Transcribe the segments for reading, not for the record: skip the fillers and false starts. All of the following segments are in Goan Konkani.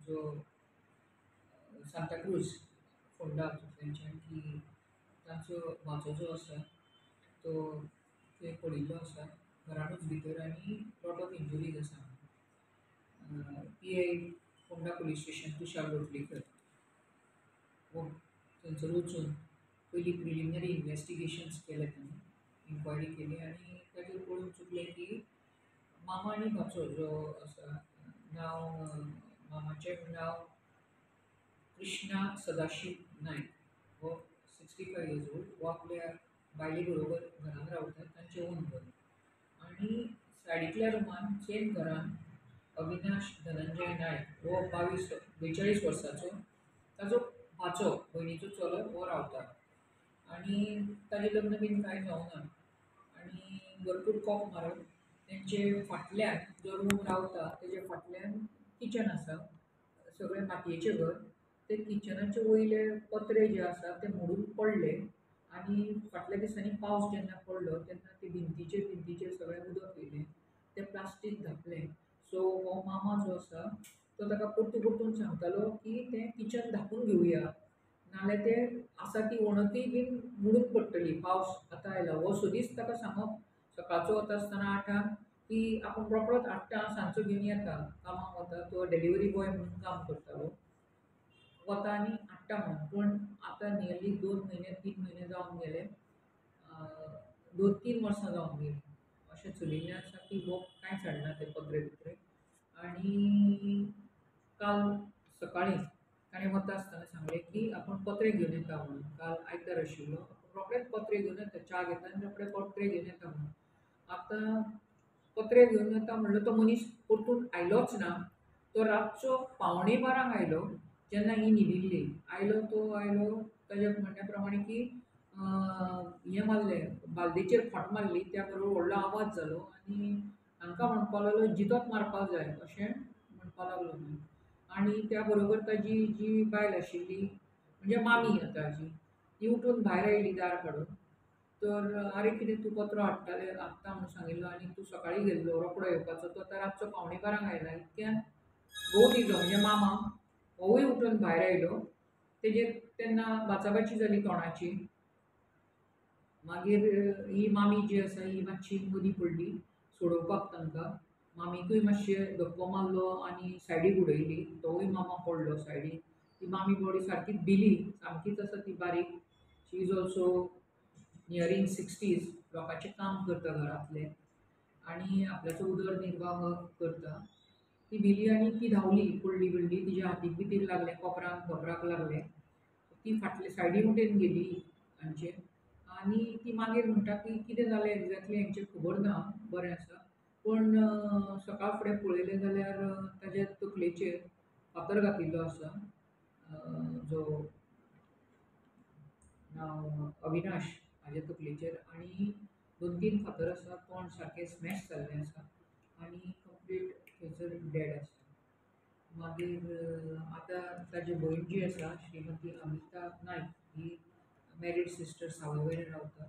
जो सांताक्रूज फोंडा थंयच्यान की तांचो भाचो जो आसा तो थंय पडिल्लो आसा घरानूच भितर आनी लॉट ऑफ इंजुरीज आसा. PI Ponda police station Tushar Lotlikar हो थंयसर वचून पयलीं प्रिलिमिनरी इनवेस्टिगेशन्स केले तांणी, इन्क्वायरी केली आनी ताचेर कळून चुकलें की मामा आनी भाचो जो आसा, नांव मामाचें नांव कृष्णा सदाशीव नायक, हो 65 इयर्स ओल्ड, हो आपल्या बायले बरोबर घरान रावता, तांचें ओन घर. आनी सायडींतल्या रुमान सेम घरान अविनाश धनंजय नायक हो 42 वर्सांचो ताजो भाचो, भयणीचो चलो, हो रावता. आनी ताजें लग्न बीन कांय जावना आनी भरपूर कोप मारप. तेंचे फाटल्यान जो रूम रावता तेजे फाटल्यान किचन आसा, सगळें मातयेचें घर. ते किचनाचे वयले पत्रे जे आसा ते मोडून पडले आनी फाटल्या दिसांनी पावस जेन्ना पडलो तेन्ना ते भिंतीचेर भिंतीचेर सगळें उदक येयलें, तें प्लास्टीक धांपलें. सो हो मामा जो आसा तो ताका परतून परतून सांगतालो की तें किचन धांपून घेवया, नाल्यार तें आसा ती वणतीय बीन मोडून पडटली, पावस आतां आयला. हो सदींच ताका सांगप सकाळचो वता आसतना 8 की आपूण रोकडोच हाडटा, सांजचो घेवन येता, कामाक वता, तो डिलिव्हरी बॉय म्हणून काम करतालो, वता आनी हाडटा म्हणून. पूण आतां नियरली 2 म्हयने 3 म्हयने जावन गेले, 2-3 वर्सां जावन गेलीं, अशें चलिल्लें आसा की हो कांयच हाडना ते पत्रे बित्रे. आनी काल सकाळीं ताणें वता आसतना सांगलें की आपूण पत्रे घेवन येता म्हणून. काल आयतार आशिल्लो, आपूण रोखडेच पत्रे घेवन येता, च्या घेता आनी रोखडे पत्रे घेवन येता म्हणून. आतां पत्रे घेवन येता म्हणलो तो मनीस परतून आयलोच ना. तो रातचो 11:45 आयलो, जेन्ना ही न्हिदिल्ली. आयलो तो आयलो ताज्या म्हणण्या प्रमाणे की हें मारलें, बालदेचेर खोंट मारली, त्या बरोबर व्हडलो आवाज जालो आनी हांकां म्हणपाक लागलो जितोच मारपाक जाय अशें म्हणपाक लागलो. आनी त्या बरोबर ताजी जी बायल आशिल्ली, म्हणजे मामी आतां जी, ती उठून भायर आयली दार काडून. तर आरे कितें तूं पत्रो हाडटाले हाडटा म्हणून सांगिल्लो आनी तूं सकाळीं गेल्लो रोकडो येवपाचो, तो आतां रातचो 11:45 आयला. इतक्यान घोव तिजो म्हणजे मामा होवूय उठून भायर आयलो. तेजेर तेन्ना बाचाबाची जाली तोंडाची. मागीर ही मामी जी आसा ही मातशी मदीं पडली सोडोवपाक तांकां. मामीकूय मातशें धक्को मारलो आनी सायडीक उडयली, तोवूय मामा पडलो सायडीक. ती मामी बॉडी सारकीच भिली, सामकीच आसा ती बारीक. She is also nearing 60s, लोकांचें काम करता घरांतलें आनी आपल्याचो उदरनिर्वाह करता. ती भिली आनी ती धांवली, पडली बिडली, तिज्या हातीक बितीक लागलें, कोपराक धोंपराक लागलें. ती फाटले सायडी वटेन गेली हांचे आनी ती मागीर म्हणटा की कितें जालें एग्जॅक्टली हांचें खबर ना, बरें आसा. पूण सकाळ फुडें पळयलें जाल्यार ताज्या तकलेचेर फातर घातिल्लो आसा, जो नांव अविनाश हाज्या तकलेचेर, आनी 2-3 फातर आसा, तोंड सारकें स्मॅश जाल्लें आसा आनी कंप्लीट थंयसर डॅड आसा. मागीर आतां ताजी भयण जी आसा श्रीमती अमिता नायक, ही मॅरीड सिस्टर सावयवेरें रावता,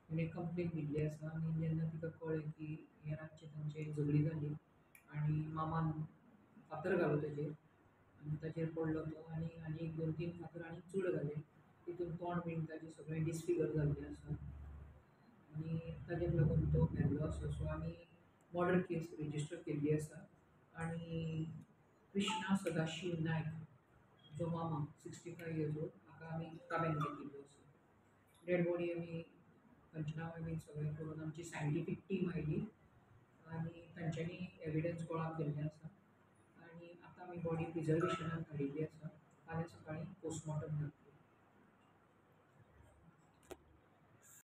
तिणें कंप्लेन दिल्ली आसा. आनी जेन्ना तिका कळ्ळें की हें रातचें तांचें झगडी जाली आनी मामान फातर घालो ताजेर आनी ताजेर पडलो तो आनी आनी एक 2-3 फातर आनी चड घाले, तितून तोंड बीन ताजें सगळें डिसफिगर जाल्लें आसा आनी ताजेर लागून तो मेल्लो आसा. सो आमी मर्डर केस रजिस्टर केल्ली आसा आनी कृष्णा सदाशीव नायक जो मामा 65 इयर्स ओल्ड हाका आमी ताब्यांत घेतिल्लो आसा. डेड बॉडी आमी पंचनामे बीन सगळें करून आमची सायंटिफीक टीम आयली आनी तांच्यांनी एविडन्स गोळा केल्ले आसा आनी आतां आमी बॉडी प्रिजर्वेशनाक धाडिल्ली आसा. फाल्यां सकाळीं पोस्टमॉर्टम जातलें.